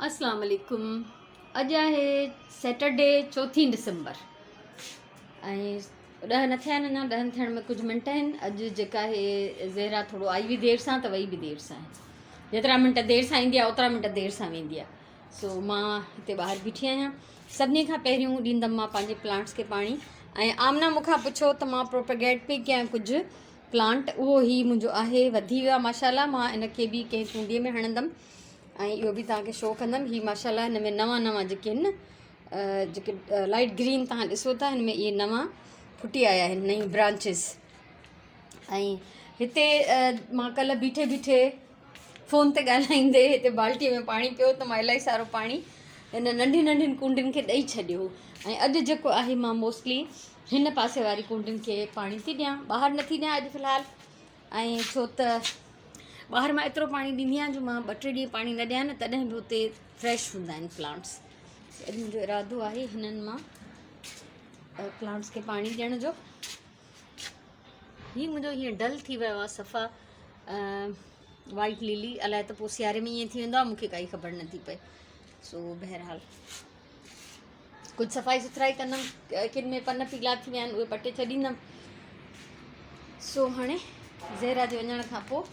اسلام عليڪم اڄ آهي سيٽرڊي چوٿين ڊسمبر ۽ ڏهه نه ٿيا آهن اڃا ڏهن ٿيڻ ۾ ڪجهه منٽ آهن اڄ جيڪا آهي زهرا ٿورو آئي به دير سان ته وئي به دير سان جيترا منٽ دير سان ايندي آهي اوترا منٽ دير سان ويندي آهي سو مان هتي ٻاهر بيٺي آهيان سڀني کان پهريون ڏيندم مان پنهنجي پلانٽس کي پاڻي ۽ آمنا مون کان پڇيو ته مان پروپيگيٽ پئي ڪيان ڪجهه پلانٽ اهو هي منهنجو آهي وڌي ويو آهي ماشاء الله مان ان کي به ڪنهن ڪونڊي ۾ هڻندم ۽ اهو به توهان کي شو ڪندم هي ماشاء الله هن ۾ نوان نوان جيڪي آهن نه جيڪي لائٽ گرين توهان ڏسو ٿا هن ۾ اهي نوان ڦٽي آيا آهن نيون برانچز ۽ هتي مان ڪلهه بيٺي بيٺي فون تي ڳالهائيندي هتي بالٽي ۾ پاڻي پيو ته مان الاهي سارو پاڻي هن ننڍين ننڍين ڪونڊين کي ڏئي ڇڏيو ۽ اڄ جيڪو آهي مان موسٽلي هن پاسي واري ڪونڊين کي پاڻي ٿي ڏيان ٻاهر نٿي ڏيان اڄ في الحال ۽ ڇو ته ٻاهر مان ايترو پاڻي ڏيندي آهيان جو مان ٻه ٽي ڏينهن پاڻي نه ڏيان نه تڏهن به اتي فريش هوندا آهن پلانٽس اڄ منهنجو ارادو آهي هنن مان پلانٽس کي پاڻي ڏيڻ جو هي منهنجو هيئن ڊل ٿي ويو آهي صفا وائٽ للي الائي ته پوء سياري ۾ ائين ٿي ويندو آهي مونکي ڪائي خبر نٿي پئي سو بهرحال ڪجهه صفائي سٿرائي ڪندم ڪن ۾ پن پيلا ٿي ويا آهن اهي پٽي ڇڏيندم سو هاڻي زهرا جي وڃڻ کان پوء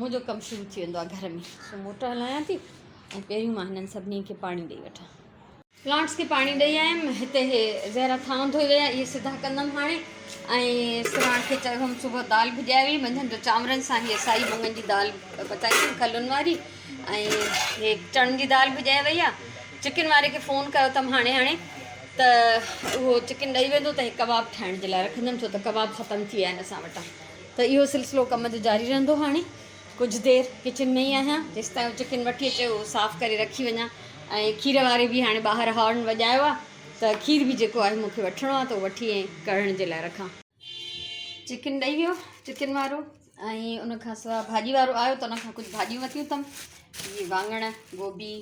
منهنجو ڪم شروع ٿي ويندو آهي گهر ۾ سو موٽر هلايان ٿي ۽ پهريون مان هنن سڀني کي پاڻي ڏئي وٺان پلانٽس کي پاڻي ڏئي آيم هتي هي زهرا ٿانو ڌوئي ويا اهي سڌا ڪندم هاڻي ۽ سراڻ کي چيو هوم صبح دال ڀڄائي وئي منجهند جو چانورن سان هي سائي مڱن جي دال پچائي اٿم کلن واري ۽ هي چڻن جي دال ڀڄائي وئي آ چڪن واري کي فون ڪيو اٿم هاڻي هاڻي ته اهو چڪن ڏئي ويندو ته هي ڪباب ٺاهڻ جي لاء رکندم ڇو ته ڪباب ختم ٿي ويا آهن اسان وٽان ته اهو سلسلو ڪم جو جاري رهندو هاڻي ڪجهه دير ڪچن ۾ ئي آهيان جيستائين هو چڪن وٺي اچي اهو صاف ڪري رکي وڃان ۽ کير واري به هاڻي ٻاهر هارن وڄايو آهي ته کير به جيڪو آهي مون کي وٺڻو آهي ته اهو وٺي ۽ ڪڙهڻ جي لاء رکان. چڪن ڏئي ويو چڪن وارو ۽ ان کان سواء ڀاڄي وارو آيو ته ان کان ڪجهه ڀاڄيون ورتيون اٿم هي واڱڻ گوبي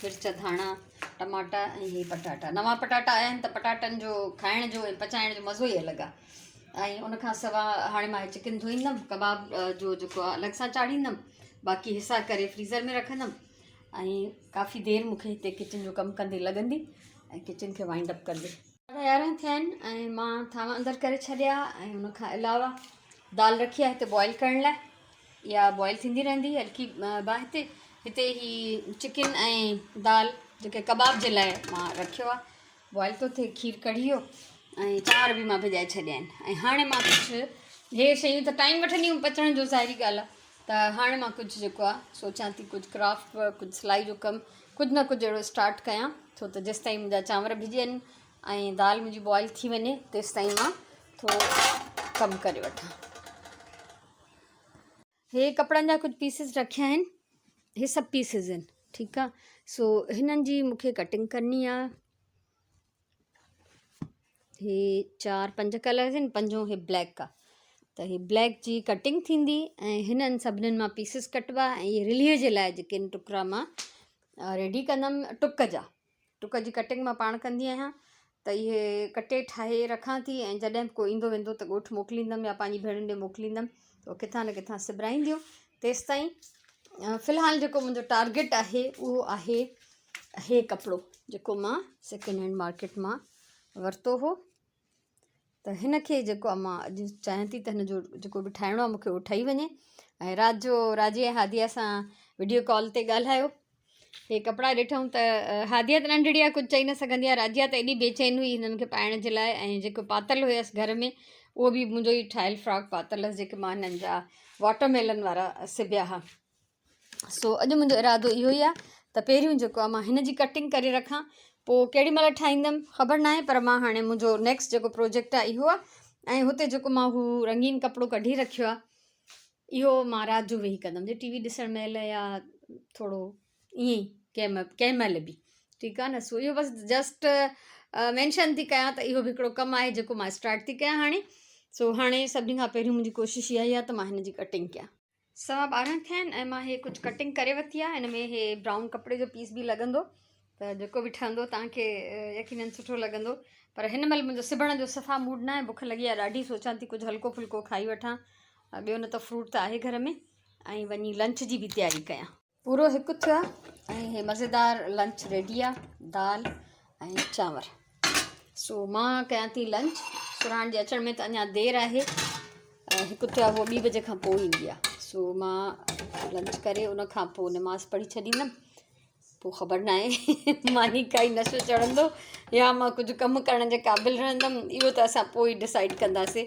مرچ ڌاڻا ٽماٽا ۽ هي پٽاٽا نوان پٽاٽا آيا آهن ته پٽاٽن جو کائڻ جو ۽ پچائڻ جو مزو ئي الڳ آهي ۽ ان کان سوا هاڻي مان چڪن ڌوئيندم ڪباب جو جيڪو آهي الڳ سان چاڙهيندم باقي حصا ڪري فريزر ۾ رکندم ۽ ڪافي دير مونکي هتي ڪچن جو ڪم ڪندي لڳندي ۽ ڪچن کي وائنڊ اپ ڪندي 11:30 ٿيا آهن ۽ مان ٿانو اندر ڪري ڇڏيا ۽ ان کان علاوه دال رکي آهي هتي بوائل ڪرڻ لاء اها بوائل ٿيندي رهندي هلڪي باهه تي هتي هي چڪن ۽ دال جيڪي ڪباب جي لاء مان رکيو آهي بوائل ٿو ٿئي کير ڪڙهي ويو ۽ چانور به مان ڀڄائي ڇڏيا آهن ۽ هاڻي مان ڪجهه هي شيون ته ٽائيم وٺنديون پچڻ جو ظاهري ڳالهه آهي ته هاڻي مان ڪجهه جيڪو آهي سوچان ٿي ڪجهه ڪرافٽ ورڪ ڪجهه سلائي جو ڪم ڪجهه نه ڪجهه اهڙو اسٽارٽ ڪيان ڇو ته جيستائين منهنجا چانور ڀڄن ۽ دال منهنجي بوائل ٿي وڃي تيستائين مان ٿورو ڪم ڪري وٺان هي ڪپڙن جا ڪجهه پيسز رکيا آهن هي سڀ پيسز آهن ٺيڪ آ سو هنن جي مونکي ڪٽنگ ڪرڻي آ هي چار پنج ڪلرز آهن پنجون هي بليڪ آ ته هي بليڪ جي ڪٽنگ ٿيندي ۽ هنن سڀنين مان پيسز ڪٽبا ۽ هي رلي جي لاء جيڪي ٽڪرا مان ريڊي ڪندم ٽڪ جا ٽڪ جي ڪٽنگ مان پاڻ ڪندي آهيان ته اهي ڪٽي ٺاهي رکان ٿي ۽ جڏهن به ڪو ايندو ويندو ته ڳوٺ موڪليندم يا پنهنجي ڀيڻن ڏي موڪليندم ته اهي ڪٿان نه ڪٿان سبرائينديون تيستائين في الحال جيڪو منهنجو ٽارگيٽ آهي اهو آهي هي ڪپڙو جيڪو مان سيڪنڊ هينڊ مارڪيٽ مان ورتو هو ته هن کي جيڪو آهي مان اڄ چاهيان ٿي ته هن جو جيڪو به ٺاهڻو آهي مونکي اهو ٺهي وڃي ۽ رات جو راجي ۽ هاديه سان وڊيو ڪال تي ڳالهايو هي ڪپڙا ڏٺم ته هاديه ته ننڍڙي آهي ڪجهه چئي نه سگهندي آهي راجيه ته ايڏي بيچين هئي هنن کي پائڻ جي لاء ۽ جيڪو پاتل هيس گهر ۾ اهو به منهنجو ئي ٺاهيل فراڪ پاتل هيس جيڪي مان هنن جا واٽر ميلن وارا سبيا ها سو اڄ منهنجو ارادو اهو ئي آهي ته پهريون جيڪو آهي مان هن جي ڪٽنگ ڪري رکان پوء ڪهڙي مهل ٺاهيندم خبر ناهي پر مان هاڻي منهنجو نيڪسٽ جيڪو پروجيڪٽ آهي اهو آهي ۽ هتي جيڪو مان هو رنگين ڪپڙو ڪڍي رکيو آهي اهو مان رات جو ويهي ڪندم جي ٽي وي ڏسڻ مهل يا ٿورو ائين ئي ڪنهن مهل ڪنهن مهل به ٺيڪ آهي نه سو اهو بس جسٽ مينشن ٿي ڪيان ته اهو به هڪڙو ڪم آهي جيڪو مان اسٽارٽ ٿي ڪيان هاڻي سو هاڻي سڀني کان پهريون منهنجي ڪوشش اها ئي آهي ته مان هن جي ڪٽنگ ڪيان 12:15 ٿيا آهن ۽ مان هي ڪجهه ڪٽنگ ڪري ورتي آهي هن ۾ هي برائون ڪپڙي جو پيس به لڳندو ته جيڪو به ٺهندو توهان کي يقينن سٺو لڳندو پر هن مهل منهنجو سبڻ جو صفا موڊ نه آهي بک لڳي آهي ڏاڍي سوچان ٿي ڪجهه هلڪو ڦلڪو کائي وٺان ٻيو نه ته فروٽ ته آهي گهر ۾ ۽ وڃي لنچ جي به تياري ڪيان. پورو هڪ ٿيو آهي ۽ هي مزيدار لنچ ريڊي آهي دال ۽ چانور. سو مان ڪيان ٿي لنچ. سرهاڻ جي اچڻ ۾ ته اڃا دير آهي، هڪ ٿيو آهي هو ٻي بجي کان پوء ايندي آهي. سو مان لنچ ڪري ان کان پوء نماز پڙهي ڇڏيندم. پوء خبر ناهي ماني کائي نشو چڙهندو يا مان ڪجهه ڪم ڪرڻ جي قابل رهندم، اهو ته اسان پوء ئي ڊسائيڊ ڪنداسين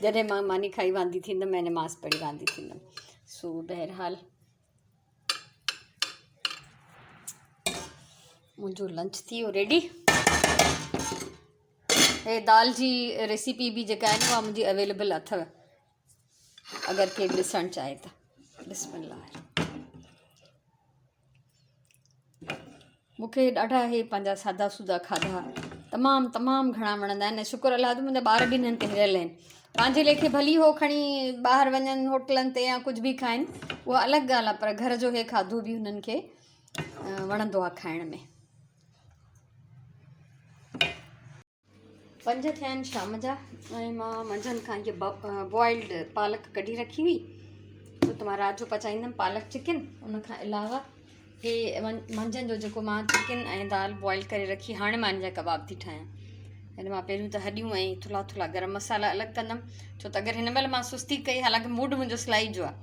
جڏهن مان ماني کائي واندي ٿيندم ۽ نماز پڙهي واندي ٿيندم. سو بهرحال منهنجو لنچ ٿي ويو ريڊي. هي دال جي ريسيپي به جيڪا آهي نه اها منهنجي اويليبل اٿو اگر ڪير ڏسڻ چاهي ته. بسم الله. مون کي ڏاڍا اهي پنهنجا سادا سودا کاڌا تمام تمام گهڻا وڻندا آهن ۽ شڪر الله جو منهنجا ٻار به انهن تي هريل آهن. پنهنجي ليکي ڀلي هو کڻي ٻاهر وڃن هوٽلن تي يا ڪجهه به کائن اها الڳ ڳالهه آهي پر گهر جو هي کاڌو به هنن کي وڻندو آهي کائڻ ۾. پنج ٿيا آهن شام جا ۽ مان منجهند کان هيء بوائلڊ پالڪ ڪڍي رکي هئي ڇو ته مان رات جو پچائيندم پالڪ چڪن. ان کان علاوه هي منجهند جو جيڪو مان چڪن ۽ دال بوائل ڪري رکي هاڻي مان ان جا ڪباب ٿي ٺاهيان. هن مان پهريون ته هڏيون ۽ ٿلها ٿلها گرم مصالحا الڳ ڪندم ڇو ته اگر هن مهل مان سستي ڪئي حالانڪه موڊ منهنجو سلائي جو آهي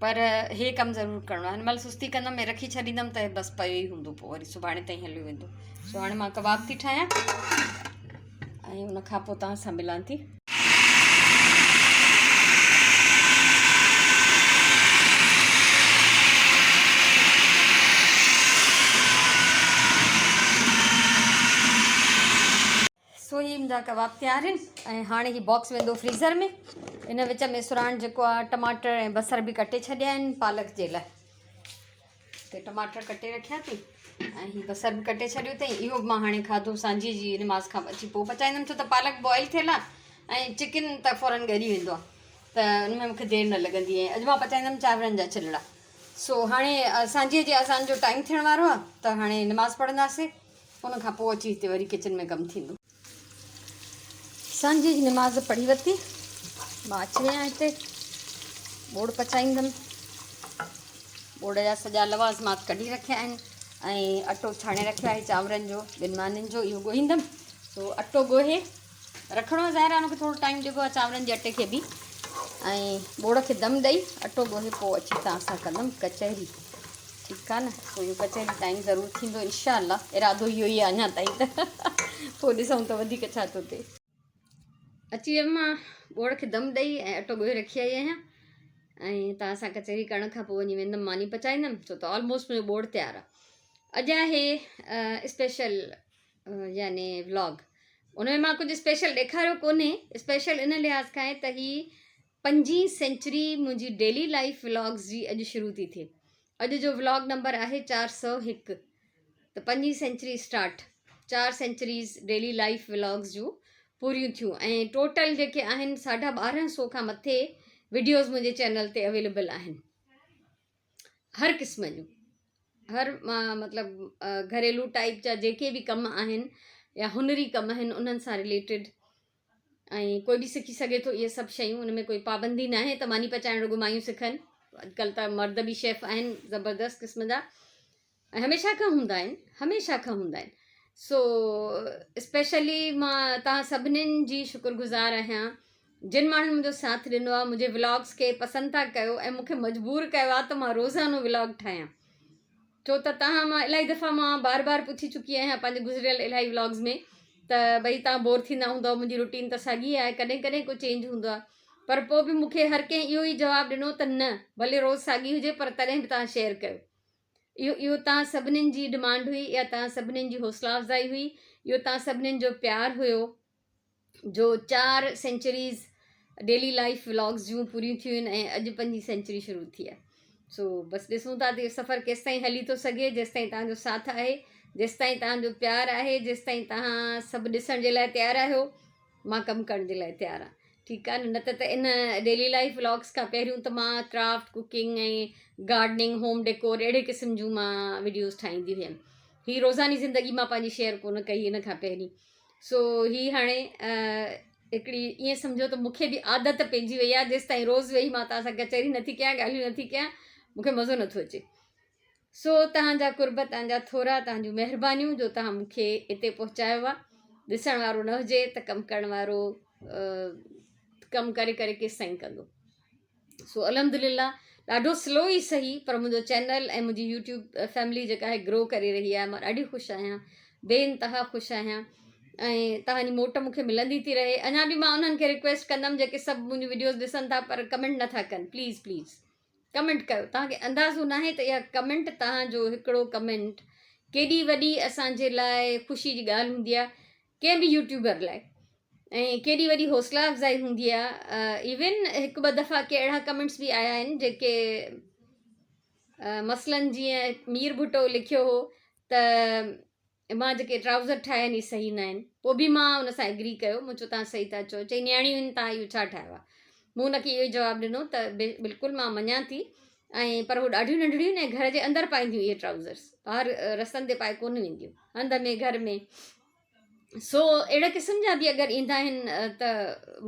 پر هي ڪم ضرور ڪرڻو آهي. هن مهل سستي ڪندم ۽ رکي ڇڏيندم ته بس پيو ئي هوندو پوء وري سڀاڻي تائين هليو ويندو. سو هاڻي مان ڪباب ٿي ٺاهيان ۽ ان کان پوء توهان سان ملان ٿي. سو هي منهنجا ڪباب تيار آهن ۽ هاڻي هي باڪس ويندو فريزر ۾. ان وچ ۾ سراڻ جيڪو آهي ٽماٽر ۽ بصر به ڪٽي ڇڏيا آهن پالڪ جي لاء. هتي ٽماٽر ڪٽي رکيا اٿئي ۽ هي بصر به ڪٽي ڇڏيو اٿئي. اهو به مان هاڻي کاڌو سانجهي جي نماز کان اچي پوء پچائيندم ڇو ته پالڪ بوائل ٿيل آهي ۽ چڪن ته فورن ڳري ويندو آهي ته ان ۾ مونکي دير نه لڳندي ۽ اڄ مان پچائيندم چانورن جا چلڙا. سو هاڻي سانجهي جي اذان جو ٽائيم ٿيڻ وارو آهي ته هاڻي نماز پڙهنداسين. ان کان پوء اچي هتي وري ڪچن ۾ ڪم ٿيندو. سانجهي جي نماز پڙهي ورتي. مان اچي وئي آهيان هتي ٻوڙ پچائيندم. ٻوڙ جا سڄا لوازمات ڪڍي رکيا آهن ۽ اٽو ڇاڻي رکيو آهي چانورن جو ٻن مانين جو اهو ڳوهيندم. سو اٽو ڳوهي رکڻو آهي ظاهر آهي ان کي ٿورو ٽائيم ڏبو آهي چانورن جي اٽي کي به ۽ ٻوڙ کي دم ڏئي اٽو ڳوهي پوء اچي توهان سان ڪندم ڪچهري. ٺيڪ آ نه پوء اهو ڪچهري ٽائيم ضرور ٿيندو انشاء الله ارادو اهو ئي آهي اڃا تائين ته پوء ڏسون ته وڌيڪ ڇا ٿو ٿئي. اچي ويم مان ٻوڙ کي دم ڏئي ۽ اٽو ڳوهي رکي آئي آهيان ۽ توهان سان ڪچهري ڪرڻ کان پوء وڃي ويندم ماني پچائيندم ڇو ته آلموسٽ منهنجو ٻوڙ تيار آ. اڄ آهي اسپيشل يعني ولاگ ان ۾ مان ڪجهه اسپيشل ڏيکاريو ڪونهي اسپيشل ان لحاظ کان آهي ته هي پنجين سينچري منهنجي ڊيلي لائيف ولاگز جي اڄ شروع ٿي ٿئي. اڄ جو ولاگ نمبر آهي 401 ته پنجين سينچري اسٽارٽ، چار سينچريز ڊيلي لائيف ولاگز جون پوريون ٿيون ۽ ٽوٽل جيڪي آهن ساڍا ٻارهن سو کان مٿي وڊيوز منهنجي چينل تي اويليبل آهن هر قسم جون هر مطلب گهريلو ٽائيپ جا جيڪي به ڪم آهن يا هنري ڪم آهن انهن سان رليٽيڊ ۽ ڪوئي به سکي سگهي ٿو اهي سڀ شيون ان ۾ ڪوئي پابندي ناهي ته ماني پچائڻ رڳو مايون سکن اڄڪلهه ته مرد به شيف آهن زبردست قسم جا ۽ هميشه کان هوندا آهن هميشه کان هوندا آهن سو اسپيشلي مان توهان سڀنين جي شڪر گذار آهيان جن ماڻهن منهنجو ساٿ ڏنو آهي منهنجي ولاگس کي پسند ٿا ڪيو ۽ مون کي مجبور ڪيو آهي ته مان روزانو ولاگ ٺاهيان ڇو ته توهان مان الاهي دفعا مان بار بار پڇي چڪي آهيان پنهنجي گذريل الاهي ولاگز ۾ ته ڀئي توهان بور ٿيندا هوندؤ منهنجي روٽين ته ساڳي آهي ڪڏهن ڪڏهن ڪو چينج هوندو آهي پر پوء به مون کي هر ڪنهن اهو ئي جواب ڏنو ته نه ڀلي روز ساڳي هجي پر تڏهن به توهان شيئر ڪيو اهو اهو توهان سڀنين جي ڊمانڊ هئي يا توهان سڀنين جي حوصلا افزائي هئي اهو توهان سڀنين جو پيار هيو جو چار سينچريز ڊيلي لائيف ولاگز جون پوريون ٿيون آهن ۽ اڄ پنجين سينچري شروع ٿي آهي سو بس ڏسون ٿا ته اهو سفر ڪيستائين هلي ٿو سگهي جيستائين توهان جو ساٿ آهي جيستائين توهان جو پيار آهي جيستائين توهان سڀ ڏسڻ جي لاء تيار آهيو مان ڪم ڪرڻ جي لاء تيار آهيان ٺيڪ آهي نه ته ان ڊيلي لائيف ولاگس کان پهريون ته مان ڪرافٽ ڪوڪنگ ۽ گارڊننگ هوم ڊيڪور اهڙي قسم جون مان وڊيوز ٺاهيندي هيم هي روزاني زندگي مان پنهنجي شيئر ڪونه ڪئي ان کان پهرين سو هي هاڻي هڪڙي ائين سمجهو ته مون کي به عادت پئجي وئي آهي جيستائين روز ويهي مان توهان سان ڪچهري نٿي ڪيان ڳالهيون نٿي ڪيان مون کي مزو نٿو اچي. سو توهان جا قرب توهان جا ٿورا توهان جون مهربانيون جو توهان مون کي اتي پهچايو آهي ڏسڻ وارو نه هجي ته ڪم ڪرڻ وارو ڪم ڪري ڪري ڪيس تائين ڪندو سو الحمد لله ڏاڍو سلو ئي صحيح پر منهنجو چينل ۽ منهنجي يوٽيوب فيملي جيڪا آهي گرو ڪري رهي آهي مان ڏاڍي خوش آهيان بي انتها خوش آهيان ۽ توهان جي موٽ مون کي ملندي ٿي رهي اڃا به مان انهن کي رڪويسٽ ڪندم جيڪي سڀ منهنجون وڊيوز ڏسن ٿا پر ڪمينٽ نٿا ڪن پليز پليز ڪمينٽ ڪيو توهان کي اندازو ناهي ته اها ڪمينٽ توهان جو هڪڙو ڪمينٽ ڪيڏي وڏي اسان جي لاء خوشي جي ڳالهه هوندي آهي ڪنهن به يوٽيوبر لاء ۽ ڪيڏي وڏي حوصلا افزائي هوندي آهي ايون هڪ ٻه دفعا ڪي اهڙا ڪمينٽس به آيا آهن جيڪي مثلاً جيئن مير ڀٽو لکيو هو ته مان جيڪي ٽرائوزر ٺاهيا آهن اهي صحيح نه آهن پوء به مان ان سان ايگري ڪيو مون چيو تان صحيح ٿا چئو چئي نياڻيون آهن تان اهو ڇا ٺاهيو آهي مون ان کي اهو ئي جواب ڏنو ته بلڪل مان مڃان ٿي ۽ پر هو ڏاڍيون ننڍڙيون آهن ۽ گهر جي اندر پائينديون اهي ٽرائوزرس ٻاهر رستن تي پائي ڪونه وينديون هنڌ ۾ گهر ۾ سو اهڙي قسم جا به اگر ايندا آهن ته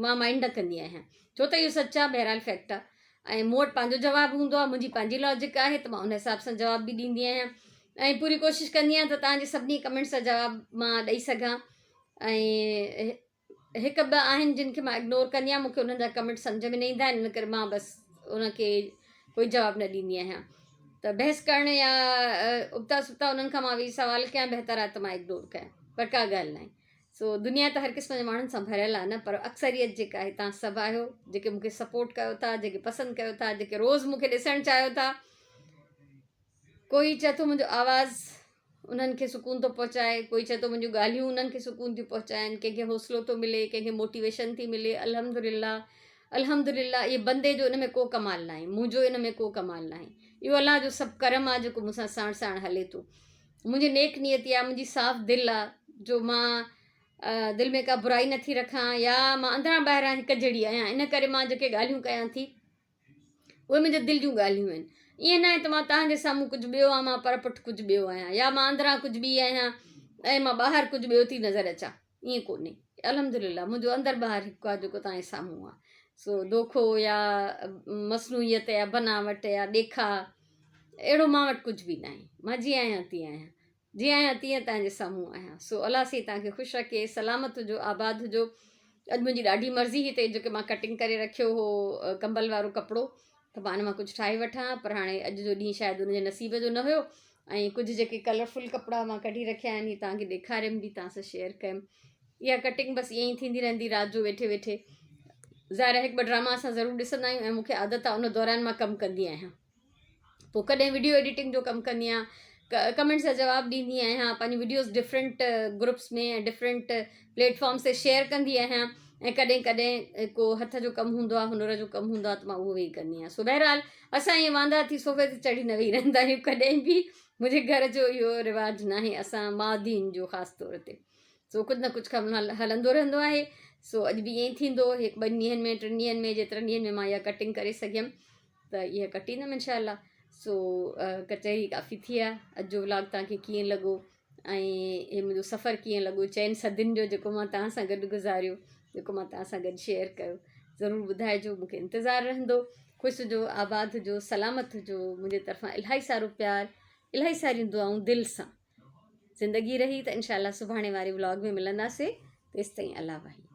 مان مائنڊ نه ڪندي آهيان ڇو ته اهو سچ آهي بهرحال فيڪٽ آهي ۽ مون وٽ پنهنجو جواب هوندو آهي منهنجي پنهنجي لاجڪ آهي ته مان ان حساب سان جواب به ڏيندي آهيان ۽ پوري ڪوشش ڪندي آهيان ته تهانجي سڀني ڪمينٽس جا جواب مان ڏئي سگهان ۽ هڪ ٻه آهن جن کي مان اگنور ڪندي آهيان مون کي انهن جا ڪمينٽ سمجهه ۾ نه ايندا آهن ان ڪري مان بس ان کي ڪوئي جواب نه ڏيندي آهيان ته بحث ڪرڻ يا ابتا سبتا انهن کان مان ويهي سوال ڪيان بهتر آهي ته مان اگنور ڪيان پر ڪا ڳالهه ناهي سو دنيا ته هر قسم جي ماڻهن سان ڀريل آهي نه پر اڪثريت جيڪا آهي تان سڀ آهيو جيڪي مون کي سپورٽ ڪيو ٿا جيڪي پسند ڪيو ٿا جيڪي روز مون کي ڏسڻ چاهيو ٿا ڪوئي چئي ٿو منهنجو آواز انهن کي سڪون ٿو پهچائي، ڪوئي چئي ٿو منهنجون ڳالهيون انهن کي سڪون ٿيون پهچائن، ڪنهن کي حوصلو ٿو ملي، ڪنهن کي موٽيويشن ٿي ملي، الحمد لله الحمد لله اهي بندي جو ان ۾ ڪو ڪمال ناهي، منهنجو ان ۾ ڪو ڪمال ناهي، اهو الله جو سڀ ڪرم آهي جيڪو مون سان ساڻ ساڻ هلي ٿو. منهنجي نيڪ نيتي آهي، منهنجي صاف دل آهي جو مان دل ۾ ڪا برائي نٿي رکان يا مان اندران ٻاهران هڪ جهڙي آهيان، ان ڪري مان جيڪي ڳالهيون ڪيان ٿي اهي منهنجي دل جون ڳالهيون آهن. ائين ناهي ته مان توهان جي سامهون ڪجهه ٻيو آهيان مان پر پٺ ڪجهه ٻيو آهيان يا مان اندران ڪجهه ٻي آهيان ۽ مان ٻاهر ڪجهه ٻيو ٿي نظر اچان ائين ڪونهي الحمد لله منهنجو اندر ٻاهر هڪ آهي جيڪو توهان جي سامهون آهي سو دوکو يا مصنوعيت يا بناوٽ يا ڏيکاء اهڙو مان وٽ ڪجهه به ناهي مان جيئن آهيان تيئن آهيان جيئن آهيان تيئن توهان جي سامهون آهيان سو الله سائين توهان کي خوش رکي سلامت هجو آباد هجو اڄ منهنجي ڏاڍي مرضي هئي ته جيڪي مان ڪٽنگ ڪري رکيو هو ڪمبل وارو ڪپڙو ته مان ان مان ڪجهه ٺاهي وٺان پر هاڻي اڄ جو ڏينهن شايد ان جي نصيب جو نه هيو ۽ ڪجهه جيڪي ڪلرفل ڪپڙا مان ڪڍي رکيا آهن هي توهان کي ڏيکاريم به توهان سان شيئر ڪيم اها ڪٽنگ بس ائين ئي ٿيندي رهندي رات جو ويٺي ويٺي ظاهر هڪ ٻه ڊراما اسان ضرور ڏسندا آهيون ۽ مون کي عادت آهي ان دوران مان ڪم ڪندي آهيان پوء ڪڏهن وڊيو ايڊيٽنگ جو ڪم ڪندي آهيان ڪمينٽس جا جواب ڏيندي آهيان پنهنجون videos different groups ۾ ۽ different platforms تي شيئر ڪندي آهيان ۽ ڪڏهن ڪڏهن ڪو هٿ جو ڪم هوندو آهي هنر جو ڪم هوندو آهي ته مان اهو ويهي ڪندي آهيان سو بهرحال اسان ائين واندا ٿي صوفي تي چڙهي نه ويهي رهندا آهيون ڪڏهن به منهنجي گهر جو اهو رواج ناهي اسان ماء ڌيئن جو خاص طور تي سو ڪجهه نه ڪجهه ڪم هلندو رهندو آهي سو اڄ به ائين ئي ٿيندو هڪ ٻن ڏينهن ۾ ٽن ڏينهن ۾ جيترن ڏينهن ۾ مان اها ڪٽنگ ڪري سگهيم ته اها ڪٽيندم انشاء الله سو ڪچهري ڪافي ٿي آهي اڄ جو ولاگ توهان کي ڪيئن لڳو ۽ هي منهنجو سفر ڪيئن لڳو چئن صدين جو جيڪو مان توهان سان گڏ گذاريو جيڪو مان توهان سان گڏ شيئر ڪيو ضرور ٻڌائجو مون کي انتظار رهندو خوش هجو آباد هجو سلامت هجو منهنجي طرفان الاهي سارو پيار الاهي ساريون دعائون دل سان زندگي رهي ته انشاء الله سڀاڻي واري ولاگ ۾ ملنداسي تيستائين الله واهي.